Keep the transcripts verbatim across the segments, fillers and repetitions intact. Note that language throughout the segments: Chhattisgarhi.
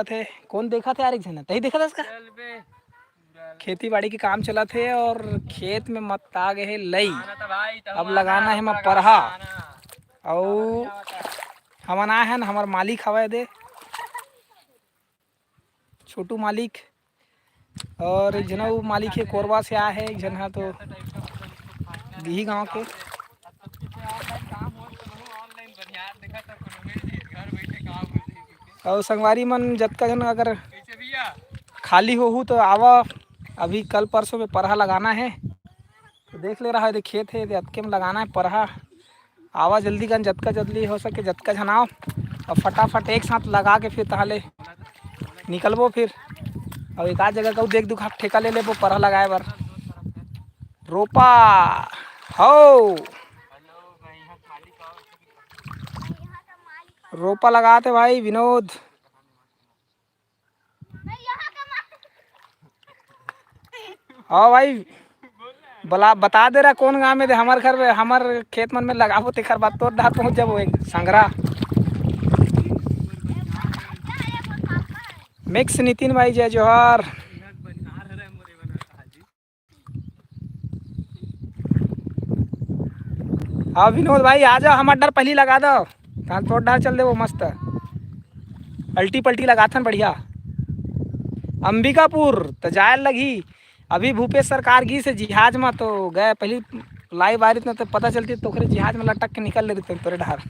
थे। कौन देखत हे यार, एक झन तही देखत हस का? खेती बाड़ी के काम चलत हे और खेत में मत आ गए हे लई। अब लगाना है मैं परहा। अउ हमन आए हन, हमर मालिक हवय दे, छोटू मालिक, और एक झन अउ मालिक हे, कोरबा से आए हे एक झन ह, तो दिही गांव के। अउ संगवारी मन, जतका झन अगर खाली होहू तो आवा, अभी कल परसों में परहा लगाना है। तो देख ले रहा है, देख खेत है, अतके में लगाना है परहा। आवा जल्दी कन, जतका जल्दी हो सके जतका झन आव, और फटाफट एक साथ लगा के फिर तहाले निकलबो फिर। और एक आध जगह कहूँ देख दुखा ठेका ले लेबो परहा लगाए बर। रोपा हो, रोपा लगाते भाई विनोद। हाँ भाई, बला बता दे रहा कौन गांव में दे, हमर घर में, हमर खेत मन में लगाबो, तेखर बाद तोर डहार पहुंच जाबो एक संगरा। मिक्स नितिन भाई, जय जोहार। हाँ विनोद भाई, आ जाओ, हमर डर पहली लगा दो, तहां तोर डर चल देबो मस्त। अल्टी पल्टी लगाथन बढ़िया। अंबिकापुर त जाए लगही। अभी भूपेश सरकार गिस हे जिहाज म, तो गए पहली लाई बारित न, तो पता चलती तोखरे जिहाज में लटक के निकल लेते तोरे डहार।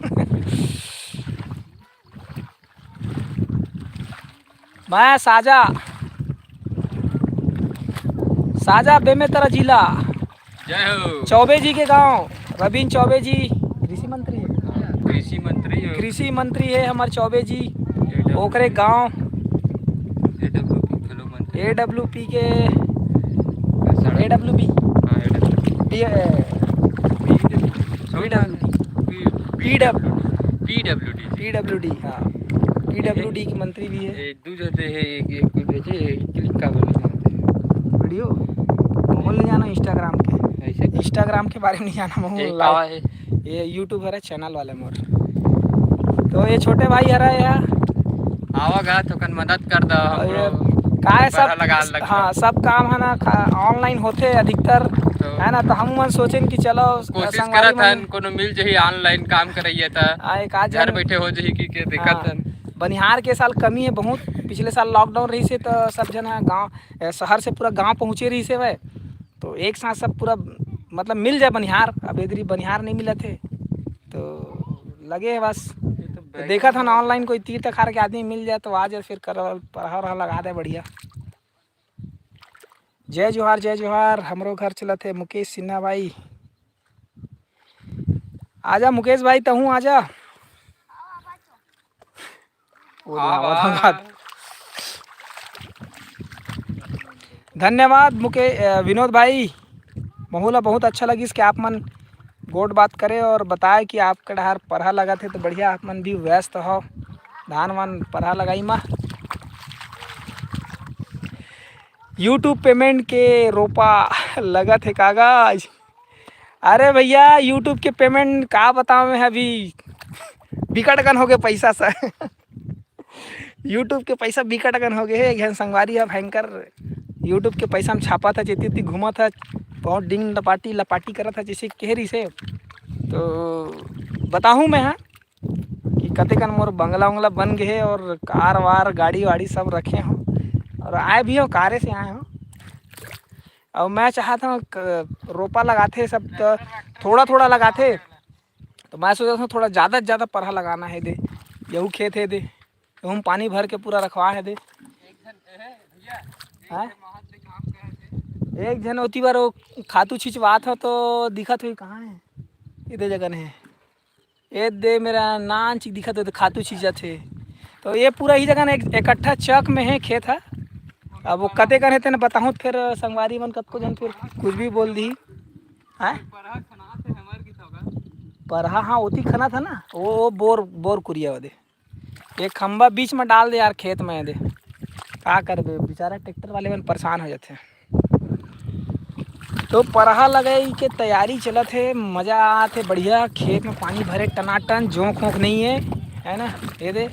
मैं साजा, साजा बेमेतरा जिला, जय हो। चौबे जी के गांव, रविंद्र चौबे जी कृषि मंत्री है। कृषि मंत्री हो। कृषि मंत्री है हमारे चौबे जी। एडब्ल्यू ओकरे गांव। एडब्ल्यू पी के। सड़क। एडब्ल्यू पी। हाँ, एडब्ल्यू पी। पी, ए, पी डब्ल्यू। पी डब्ल्यू। पी डब्ल्यू। पी डब्ल्यू डी। पी डब्ल्यू डी, हाँ। पी डब्ल्यू डी के मंत्री भी है। ए, दू जते है, एक, एक दू जते है, क्लिक का बोले जाते हैं। वीडियो? मोबाइल नहीं जाना Instagram के। ऐसे? Instagram के बारे में नहीं जाना, मोबाइल एक लाओ। आवा है। ये YouTube हरे चैनल वाले मोर। तो ये छोटे भाई हरा है यहाँ। आवा गा, थोकन मदद कर दा, और ये हमरो काय सब, बड़ा लगा लग हाँ, सब काम है ना, खा-, online होते अधिकतर, तो है ना, तो हम मन सोचेन कि चलो, कोशिश संगवारी करत मन हन, कोनो मिल जही online काम करइया त हाँ, एक आध घर जन बैठे हो जही कि के देखत हाँ, हन। बनिहार के साल कमी है बहुत। पिछले साल lockdown रहिस हे, तो सब जन ह गाँव, ए, शहर से पूरा गाँव पहुँचे रहिस हे भाई। तो एक साथ सब पूरा, मतलब, मिल जाए बनिहार। अब एदरी बनिहार नहीं मिलत हे, तो लगे है बस। ये तो तो बैग देखत हन में online कोई तीर तखार के आदमी मिल जाए तो आ जाए, फिर कर परहा वरहा लगा दे बढ़िया। जय जोहार, जय जोहार। हमरो घर चलत हे मुकेश सिन्हा भाई। आजा मुकेश भाई, तहूँ आजा। वो आवा। धन्यवाद। धन्यवाद मुके-, अ, विनोद भाई, महू ला बहुत अच्छा लगिस कि आप मन गोठ बात करे और बताए कि आपके डहार परहा लगत हे, तो बढ़िया, आप मन भी व्यस्त हो धान वान परहा लगाई मा। YouTube payment के रोपा लगत हे कागज। अरे भैया, YouTube के payment का बताओ मैं, अभी बिकट कन हो गए पैसा से। YouTube के पैसा बिकट कन हो गए हे। एक झन संगवारी ह भयंकर YouTube के पैसा में छापत हे, जेती ती घूमत हे, बहुत डिंग लपाटी लपाटी करत हे, जैसे कह रही से। तो बताहूँ मैं, हाँ, कि कतेकन मोर बंगला उंगला बन गए हे और कार वार, गाड़ी वाड़ी सब रखे हो और आए भी हो, कारे से आए हो। और मैं चाहत हूँ क-, रोपा लगाथे सब, तो थोड़ा थोड़ा लगाथे। तो मैं सोचत हूँ थोड़ा ज़्यादा से ज़्यादा परहा लगाना हे दे, यहू खेत हे दे, यहू में पानी भर के पूरा रखवा हे दे। हाँ? एक झन ओती बार वो खातू छिंचवात हो तो दिखत हुई कहाँ है, इधर जगह नहीं। ए दे मेरा नान चिक दिखत हे, तो खातू छींचत हे। तो ये पूरा ही जगह ना एक, इकट्ठा चक में है खेत है। अब वो कते कन हे तेने बताहूँ, फिर संगवारी मन कतको जन फिर कुछ भी बोल दी। हैं? परहा, हाँ, ओती खना था ना, वो, वो बोर, बोर कुरिया वो दे। एक खंभा बीच में डाल दे यार, खेत में दे। का करबे, बेचारा ट्रैक्टर वाले मन परेशान हो जाते हैं। तो परहा लगाई के तैयारी चलत हे, मजा आत हे, बढ़िया खेत में पानी भरे टनाटन, जोंक वोंक नहीं है, है ना? ये दे,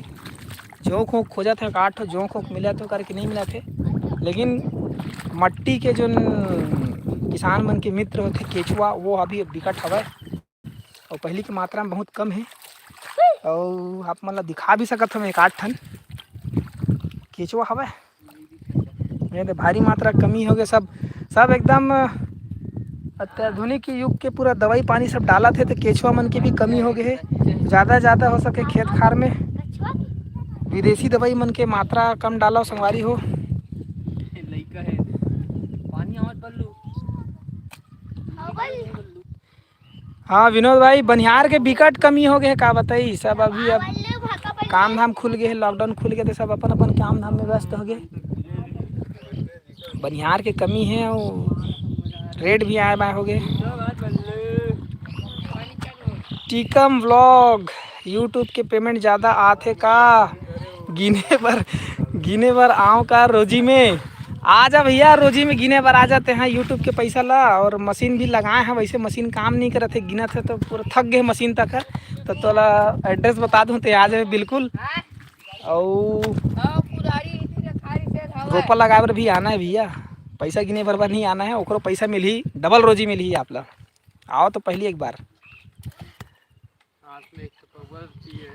जोंक होंक खोजत हे, एकाध ठो जोंक होंक मिलत हे करके नहीं मिलत हे, लेकिन मट्टी के जोन किसान मन के मित्र होथे केचुआ, वो अभी बिकट हवय। अउ पहिली के मात्रा में बहुत कम हे। अउ आप मन ला दिखा भी सकत हन एकाध ठन केचुआ हवय। ये तो भारी मात्रा कमी हो गए, सब सब एकदम अत्याधुनिक युग के पूरा दवाई पानी सब डालत हे, तो केचुआ मन के भी कमी हो गए हे। ज़्यादा ज़्यादा हो सके खेत खार में विदेशी दवाई मन के मात्रा कम डालो संगवारी हो। लइका हे, पानी आवत बल्लू। हाँ विनोद भाई, बनिहार के बिकट कमी हो गए हे, का बताई, सब अभी अब काम धाम खुल गए हे, लॉकडाउन खुल गए तो सब अपन अपन काम धाम में व्यस्त हो गए। बनिहार के कमी हे अउ रेट भी आए बाए हो गए। टीकम व्लॉग, यूट्यूब के पेमेंट ज़्यादा आथे का? गिने बर, गिने बर आव का रोजी में? आ जा भैया, रोजी में गिने बर आ जाते हैं यूट्यूब के पैसा ला। और मशीन भी लगाए हैं, वैसे मशीन काम नहीं करत हे, गिनत हे तो पूरा थक गए मशीन तक। तो तोला एड्रेस बता दूं तो आ जाए बिल्कुल। अउ रोपा लगाए बर भी आना है भैया, पैसा गिने बर बर नहीं आना है, ओकरो पैसा मिलही, डबल रोजी मिलही आप ला। आओ तो पहली एक बार।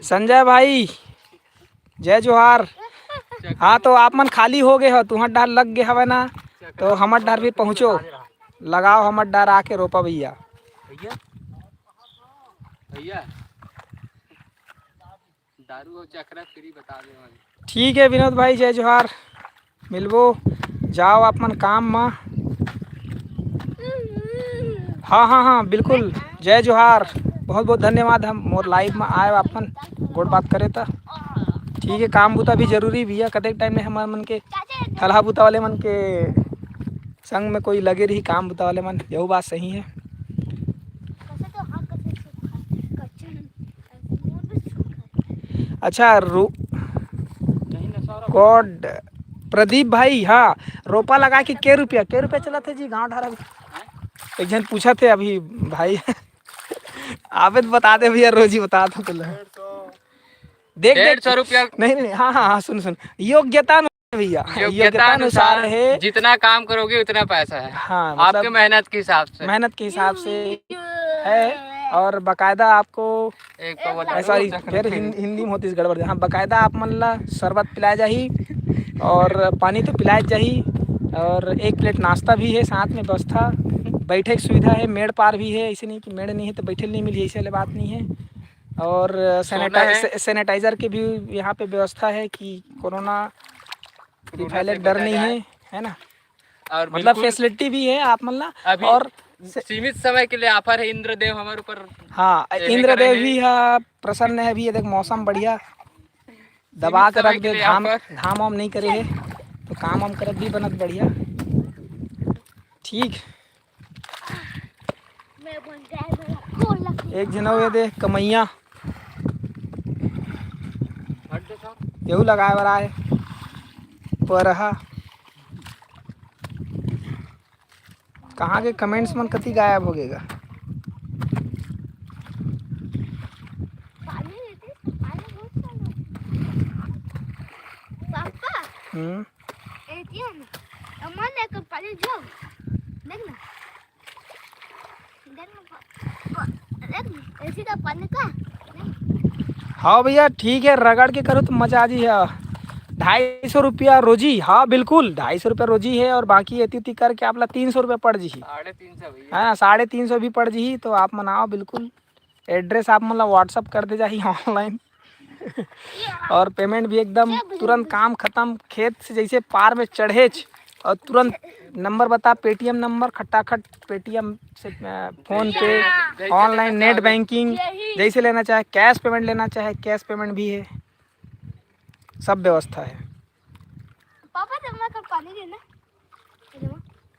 संजय भाई, जय जोहार। हाँ, तो आप मन खाली हो गए हो, तुहर डार लग गए हवे ना, तो हमर डार भी पहुँचो, लगाओ हमर डार आके रोपा भैया। भैया, भैया, दारू और चखरा फ्री बता दे भाई। ठीक है विनोद भाई, जय जोहार, मिलबो, जाओ आप मन काम म। हाँ हाँ हाँ, बिल्कुल, जय जोहार, बहुत बहुत धन्यवाद, हम मोर लाइव में आए आप मन गोठ बात करे त। ठीक है, काम बुता भी जरूरी भैया, कतेक टाइम में हमर मन के थलहा बुता वाले मन के संग में कोई लगे रही काम बुता वाले मन, यहू बात सही है। अच्छा, रो-, गॉड प्रदीप भाई, हाँ, रोपा लगा के के रुपया, के रुपया चलत हे जी गाँव ढारा? एक झन पूछत हे अभी भाई। आबे तो बता दे भैया, रोजी बता दो तो ले। देख, देख। डेढ़ सौ रुपया। नहीं, नहीं, हाँ, हाँ, हाँ, सुन, सुन, योग्यता भैया, योग्यता योग्यता अनुसार अनुसार है। जितना काम करोगे उतना पैसा है। हाँ, आपके मतलब मेहनत के हिसाब से। मेहनत के हिसाब से है। और बाकायदा आपको एक पौवा अ, दारू सॉरी, और फिर हिं-, हिंदी में होती गड़बड़। हाँ, बाकायदा आप मन ला शरबत पिलाया जाही और पानी तो पिलाया जाही और एक प्लेट नाश्ता भी है, साथ में व्यवस्था, बैठे की सुविधा है, मेड़ पार भी है, ऐसे नहीं कि मेड़ नहीं है तो बैठे नहीं मिली, ऐसे वाली बात नहीं है। और सोना सैनिटा-, है। सै-, सैनिटाइजर की भी यहाँ पे व्यवस्था है कि कोरोना कोरोना फैले से डर बचा नहीं जाए। है, है ना? और मतलब बिल्कुल फैसिलिटी भी है आप मन ला। अभी और से- सीमित समय के लिए ऑफर है, इंद्रदेव हमारे ऊपर हाँ, ये इंद्रदेव लेकर आए भी हैं। है, प्रसन्न है अभी। ये देख मौसम बढ़िया, दबा सीमित के समय रख के दे, लिए घाम, ऑफर। घाम वाम नहीं करे है, तो काम वाम करत भी बनत बढ़िया। ठीक, मैं बन जाए मेरा गोल लग एक झन अउ ये दे कमैया, हट दे साहब। यहू लगाए बर आए परहा। कहाँ के कमेंट्स मन कति गायब हो गए गा? पानी लेते, पानी बहुत सारा। पापा, हम्म। एटीएम, अमन एक पानी जो, देख ना। देख ना, पा-, पा-, देख ना, ऐसी का पानी का? नहीं। हाँ भैया, ठीक है, रगड़ के करो तो मजा आ जी। हाँ, ढाई सौ रुपया रोजी। हाँ बिल्कुल, ढाई सौ रुपया रोजी है और बाकी एती उती करके आप ला तीन सौ रुपया पड़ जी। साढ़े तीन सौ भैया। हाँ, साढ़े तीन सौ भी पड़ जी, तो आप मन आओ बिल्कुल। एड्रेस आप मन ला WhatsApp कर दे जाही ऑनलाइन। और पेमेंट भी एकदम तुरंत, काम खत्म, खेत से जैसे पार में चढ़ेच और तुरंत नंबर बता, पेटीएम नंबर, खटाखट पेटीएम से, अ, फोन पे, जैसे ऑनलाइन लेना नेट चाहे। बैंकिंग, यही। जैसे लेना चाहे, कैश पेमेंट लेना चाहे, कैश पेमेंट भी है, सब व्यवस्था है। पापा, जब मैं कल पानी देना,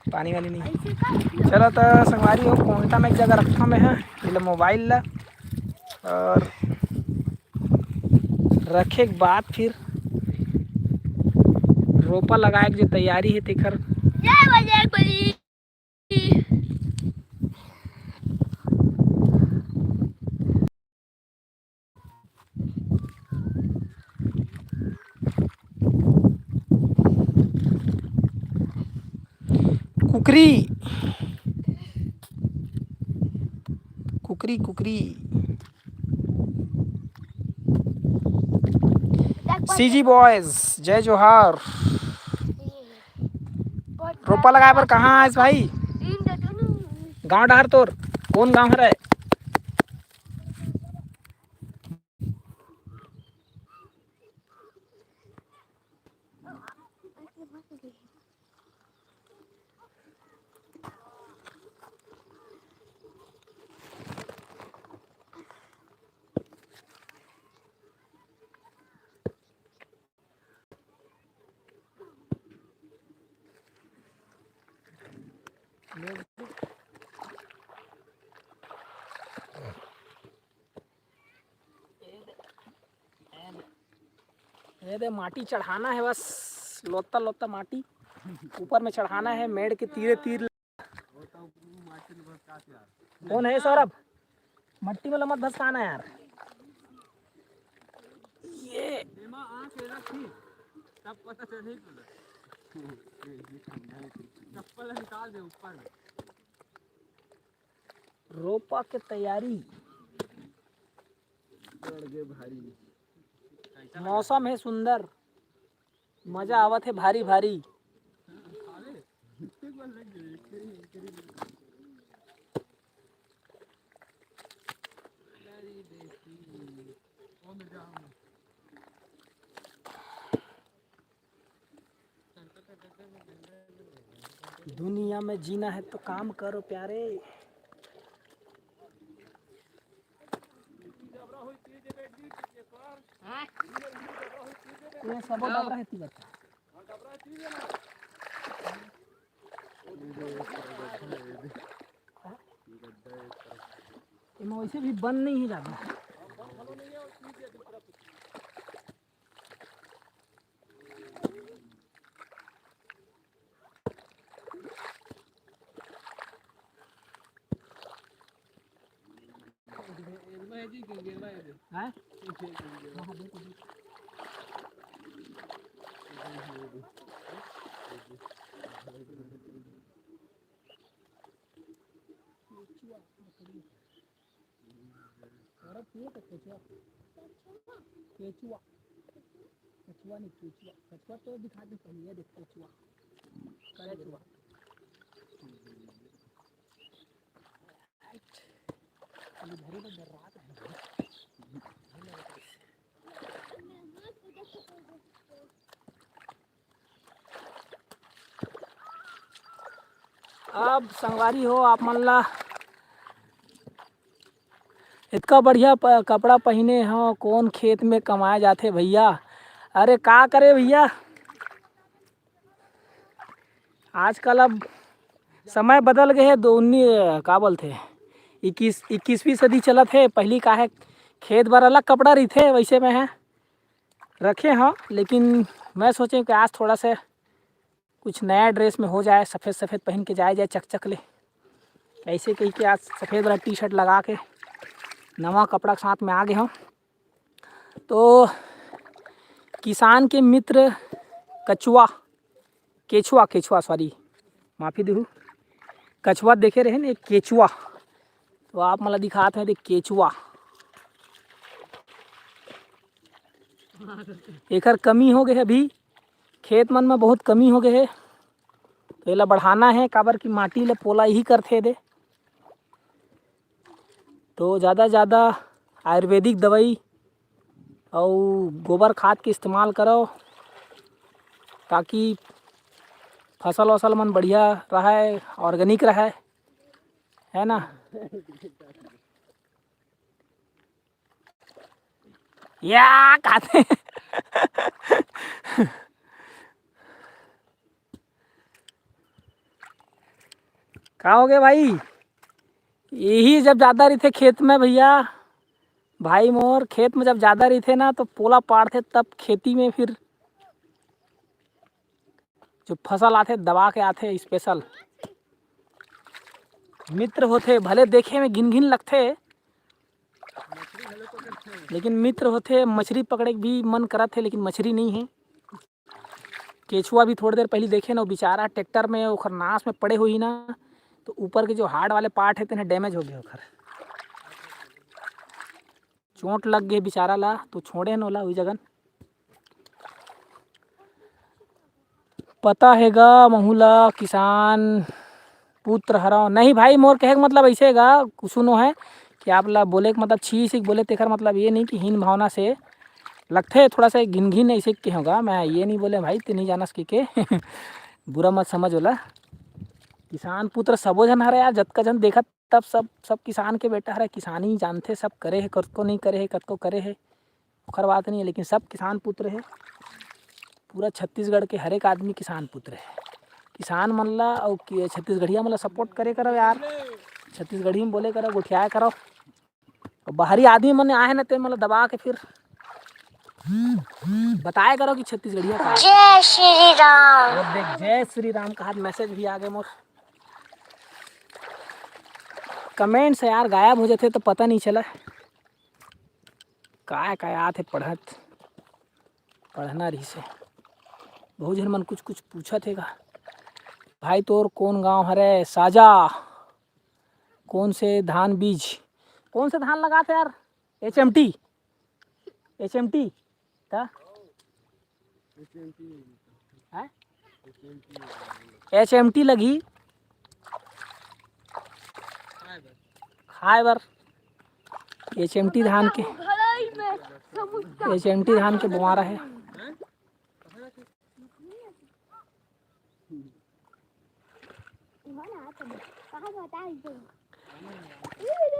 पानी वाली नहीं। ऐसे का? चलो तो संगवारी हो, कोंटा में एक जगह रखा मैं है, ये लो मोबाइल ला, और रखे के बाद फिर रोपा लगाए के जो तैयारी है तेकर। जय बजरंग बली। कुकरी, कुकरी, कुकरी। सीजी बॉयज, जय जोहार। रोपा लगाए बर कहाँ आइस भाई? गांव डहर तोर कौन गांव हरे? ये दे, माटी चढ़ाना है बस, लोता लोता माटी ऊपर में चढ़ाना है, मेड़ के तीरे तीर। कौन है सौरभ? मट्टी में मत धसकाना यार। ये तब पता चले। चप्पल निकाल दे ऊपर में। रोपा के तैयारी। मौसम है सुंदर, मजा आवत है भारी भारी। दुनिया में जीना है तो काम करो प्यारे। ये सब डबरा है तिलक। एमा वैसे भी बंद नहीं है ज्यादा। केचुआ, केचुआ। केचुआ नहीं, केचुआ। केचुआ तो दिखा दे पहले, ये देख केचुआ। केचुआ। अब संगवारी हो, आप मन ला इतका बढ़िया प-, कपड़ा पहिने हो, कौन खेत में कमाए जाथे भैया? अरे का करे भैया, आजकल अब समय बदल गए है। दो उन्नीस का बोलथे, इक्कीस इक्कीसवीं सदी चलत है। पहली का है, खेत बर अलग कपड़ा रहिथे, वैसे में है रखे हाँ, लेकिन मैं सोचे कि आज थोड़ा सा कुछ नया ड्रेस में हो जाए, सफेद सफेद पहन के जाए जाए चकचक ले। ऐसे कही के आज सफेद वाला टी शर्ट लगा के नवा कपड़ा के साथ में आ गए हम। तो किसान के मित्र कचुआ, केचुआ, केचुआ, सॉरी, माफी देहू, कछुआ देखे रहे ना, एक केचुआ। तो आप मला दिखात है, देख केचुआ, एकर कमी हो गए है अभी, खेत मन में बहुत कमी हो गए है। तो एला बढ़ाना है, काबर कि माटी ले पोला ही करथे दे। तो ज़्यादा ज़्यादा आयुर्वेदिक दवाई अउ गोबर खाद के इस्तेमाल करो, ताकि फसल वसल मन बढ़िया रहे, ऑर्गेनिक रहे, है ना? या खाते। का हो गया भाई? यही जब ज़्यादा रहिथे खेत में भैया, भाई मोर, खेत में जब ज़्यादा रहिथे ना, तो पोला पाड़थे, तब खेती में फिर जो फसल आथे, दबा के आथे स्पेशल। मित्र होथे, भले देखे में घिन घिन लगथे, लेकिन मित्र होथे। मछरी पकड़े के भी मन करत हे, लेकिन मछरी नहीं है। केछुआ भी थोड़ी देर पहली देखे ना, वो बेचारा ट्रैक्टर में ओखर नास में पड़े हुई ना, तो ऊपर के जो हार्ड वाले पार्ट है तेने डैमेज हो गए ओखर, चोट लग गए बेचारा ला, तो छोड़े न ओला वही जगन। पता है गा महू ला किसान पुत्र हरव। नहीं भाई, मोर कहे के मतलब ऐसे गा, कुछ नो है कि आप ला बोले के मतलब छी सिख बोले, तेकर मतलब ये नहीं कि हीन भावना से लगथे, थोड़ा सा घिन घिन ऐसे के होगा। मैं ये नहीं बोले भाई, ते नहीं जानस के, के बुरा मत समझ ओला। किसान पुत्र सबो झन हरे यार, जतका झन देखत तब सब, सब किसान के बेटा हरे, किसानी जानथे, सब करे है, कतको नहीं करे है, कतको करे है, ओखर बात नहीं है, लेकिन सब किसान पुत्र है। पूरा छत्तीसगढ़ के हर एक आदमी किसान पुत्र है। किसान मन ला अउ कि-, छत्तीसगढ़िया मन ला सपोर्ट करे करो यार, छत्तीसगढ़ी में बोले करो, गोठियाए करो। अउ बाहरी आदमी मन आए हैं ना, ते मन ला दबा के फिर बताए करो कि छत्तीसगढ़िया का है। जय श्री राम। वो देख, जय श्री राम का हाथ मैसेज भी आ गए मोर। कमेंट्स यार गायब हो जाते तो पता नहीं चला। काय काय आत हे पढ़त, पढ़ना रहिस हे। बहुत झन मन कुछ कुछ पूछत हे का, भाई तोर कौन गांव हरे साजा, कौन से धान बीज, कौन से धान लगात हे यार? H M T, H M T. ता एच एम टी लगी खाए बर। एच एम टी धान के, एच एम टी धान के बोआरा है।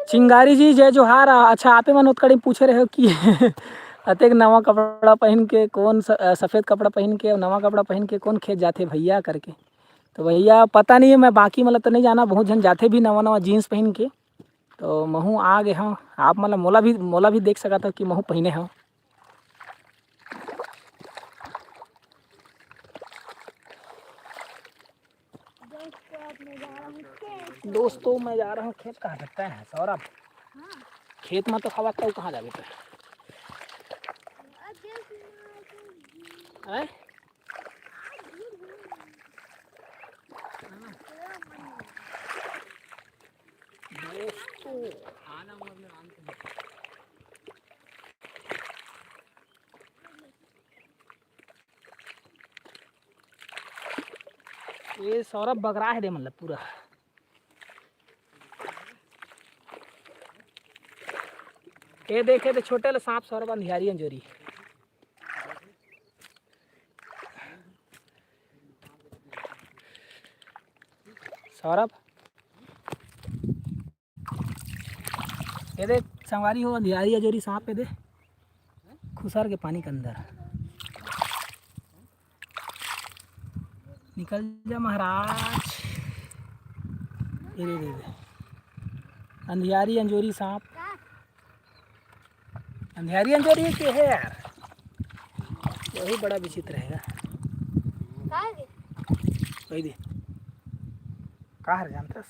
चिंगारी जी, जय जोहार। अच्छा, आपे मन ओतकड़ी पूछे रहे हो कि अतेक नवा कपड़ा पहन के कौन स-, अ, सफेद कपड़ा पहन के, नवा कपड़ा पहन के कौन खेत जाथे भैया करके। तो भैया, पता नहीं है, मैं बाकी मतलब तो नहीं जाना, बहुत झन जाथे भी नवा नवा जींस पहन के। तो महू आ गए हूँ, आप मतलब मोला भी, मोला भी देख सकत हो कि महू पहने हूँ। दोस्तों, मैं जा रहा हूँ खेत। कहाँ जाता है सौरभ? खेत में तो हवा, तू कहाँ जाबे तो? हैं? दोस्तों, ये सौरभ बगरा है दे, मतलब पूरा। ये देखे तो छोटे ले सांप सौरभ अंधियारी अंजोरी। सौरभ, ये दे संगवारी हो, अंधियारी अंजोरी सांप, ये दे खुसर के पानी के अंदर। निकल जा महाराज। ये दे, दे, दे। अंधियारी अंजोरी सांप। अंधियारी अंजोरी के है यार, वही बड़ा विचित्र है। वही दे। का हर जानतस?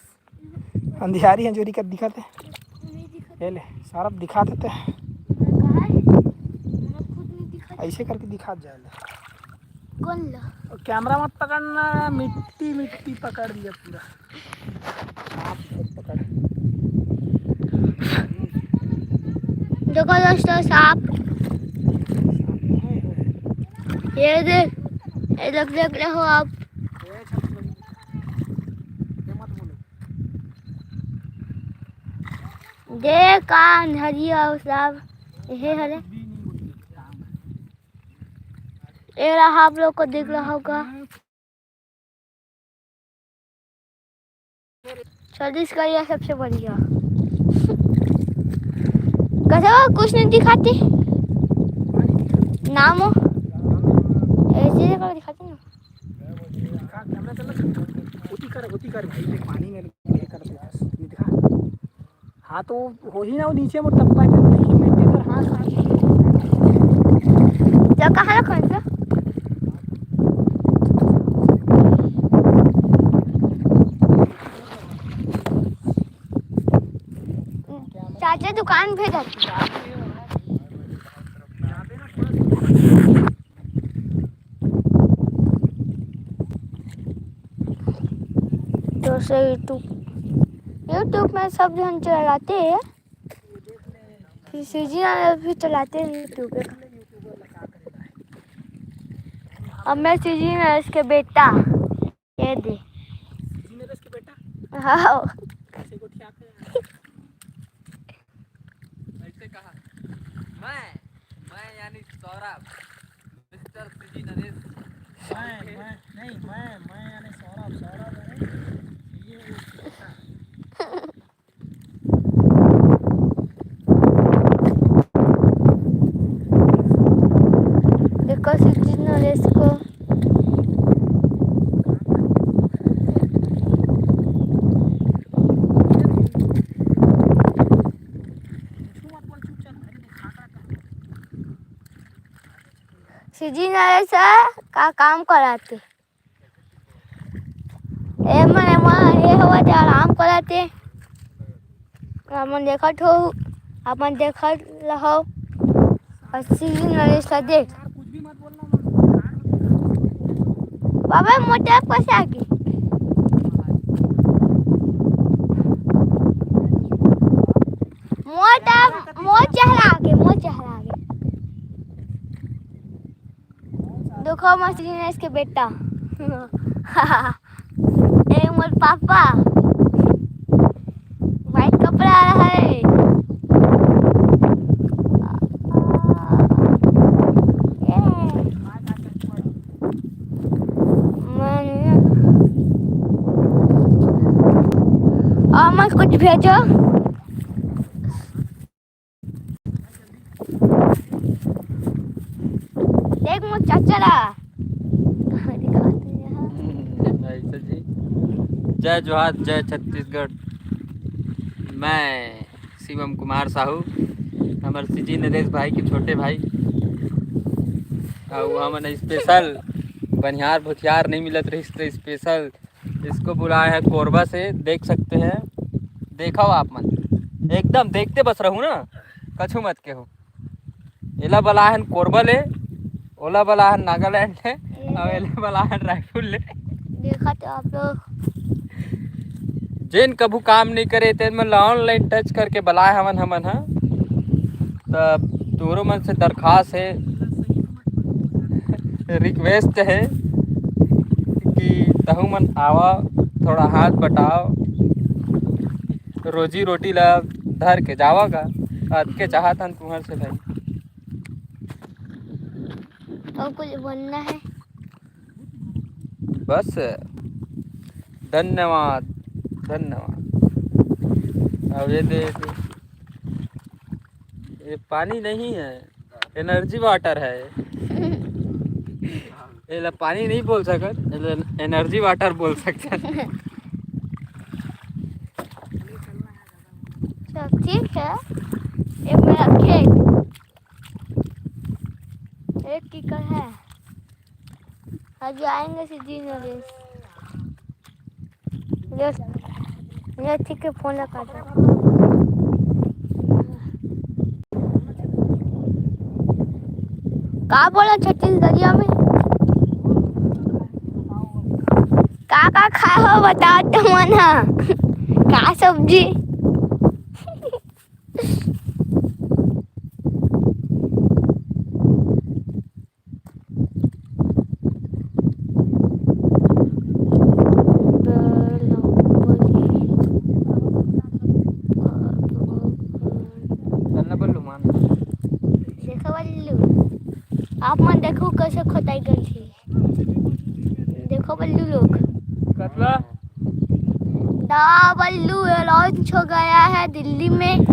अंधियारी अंजोरी का दिखत है। ये ले, सौरभ दिखा देते हैं। ऐसे करके दिखा जाए ले। कौन ला? कैमरा मत पकड़ना, मिट्टी मिट्टी पकड़ लिया पूरा। सांप को पकड़। देखो दोस्तों, सांप। ये देख, ये देख, देख रहे हो आप? देख का अंधरिया हो सब, ये हरे। ये रहा, आप लोग को दिख रहा होगा। छत्तीसगढ़िया सबसे बढ़िया। कैसे वो कुछ नहीं दिखाती? नाम हो? ऐसे जगह दिखाती ना। होती कर, होती कर भाई, देख पानी में ये कर दिखा। हाँ, तो वही ना, वो नीचे वो टप्पा है, तो देखिए, मिट्टी पर हाथ, हाथ। तो कहाँ रखा है इसे? चाचा दुकान पे जाती है। से YouTube, YouTube में सब झन चलाथे। फिर सीजी नरेश भी चलाथे YouTube। अब मैं सीजी नरेश के बेटा, ये दे। सीजी नरेश के बेटा? हाँ। ऐसे गोठिया के। ऐसे कहा, मैं, मैं यानी सौरभ, मिस्टर सीजी नरेश। मैं, मैं, नहीं, मैं, मैं यानी सौरभ, सौरभ, अरे, ये, ये, देखो सीजी नरेश को। सीजी नरेश का काम कराथे। ए मन, ए मन, ए हवा ते आराम करत हे। अपन देखत हो, अपन देखत रहो। अस्सी नरेश ला देख। बाबा, मोर तरफ कैसे आगे? मोर तरफ, मोर चेहरा आगे, मोर चेहरा आगे। देखो, मशीन है इसके बेटा। ए, मोर पापा। व्हाइट कपड़ा आ रहा है। ये। मैंने, और मत कुछ भेजो। देख मोर चाचा ला। कहाँ दिखाते हैं? हम्म, ऐसे जी। जय जोहार, जय छत्तीसगढ़। मैं शिवम कुमार साहू, हमर सीजी नरेश भाई के छोटे भाई। अउ हमन स्पेशल बनिहार भुथियार नहीं मिलत रहिस, तो स्पेशल इसको बुलाए हैं कोरबा से, देख सकते हैं। देखो आप मन, एकदम देखते बस रहू ना, कछु मत कहो। एला बलाए हन कोरबा ले, ओला बलाए हन नागालैंड ले, अउ एला बलाए हन रायपुर ले। देखा तो आप लोग। जेन कभू काम नहीं करे, तेन मन ला ऑनलाइन टच करके बलाए हवन हमन ह। त तोरो मन से दरखास्त है, रिक्वेस्ट है कि तहू मन आवा, थोड़ा हाथ बटाओ, रोजी रोटी ला धर के जावा गा। अतके चाहत हन तुहर से भाई। और कुछ बोलना है? बस, धन्यवाद, धन्यवाद। अब ये दे, ये पानी नहीं है, एनर्जी वाटर है। एला पानी नहीं बोल सकत, एला एनर्जी वाटर बोल सकत। सब ठीक है, एक मेरा खेत, एक एकड़ है। आज आएंगे सीजी नरेश। ये, ये ठीक है, फोन लगा दो। का बोला छत्तीसगढ़िया में? का का खाए हो बताओ तो मन ह। का सब्जी? देखो बल्लू, आप मन देखो कैसे खोदाई करथे। देखो बल्लू लोग। कतला? दा बल्लू लॉन्च हो गया है दिल्ली में।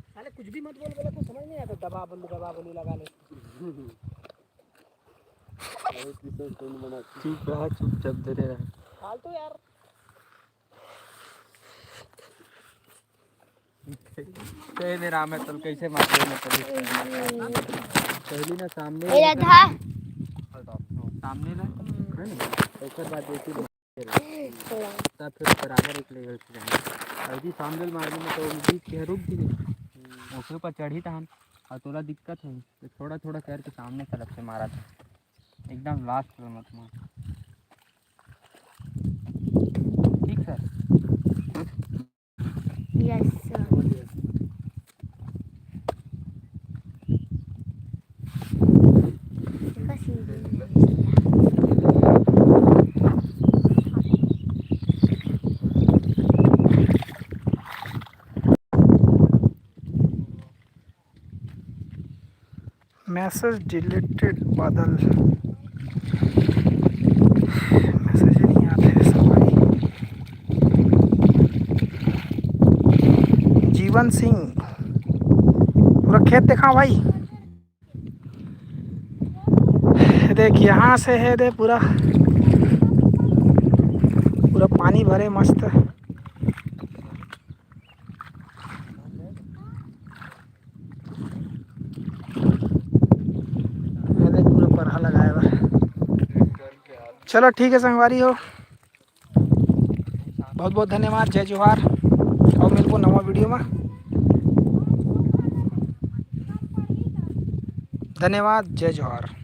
साले कुछ भी मत बोल, बोला कुछ समझ नहीं आता। दबा बल्लू, दबा बल्लू लगा ले। चुप रहा, चुपचाप धरे रहा। फालतू यार। ते मेरा मैं तल कैसे मार दे मैं तल। पहली ना सामने ए राधा। सामने ना, है ना? ओकर बाद देखी। तब फिर बराबर एक लेवल से जाएंगे। और यदि सामने मारने में तो बीच के रुक गए। उसके ऊपर चढ़ी तहन और तोला दिक्कत है, तो थोड़ा थोड़ा करके सामने तरफ से मारा था, एकदम लास्ट में मत मार। Yes, sir. Message deleted, बादल। Message ही नहीं आते हैं सब भाई। जीवन सिंह, पूरा खेत देखा भाई। देख, यहाँ से है दे पूरा, पूरा पानी भरे मस्त। ये देख, पूरा परहा लगाए हुआ है। चलो ठीक है संगवारी हो, बहुत बहुत धन्यवाद, जय जोहार, अउ मिलबो नवा video में। धन्यवाद, जय जोहार।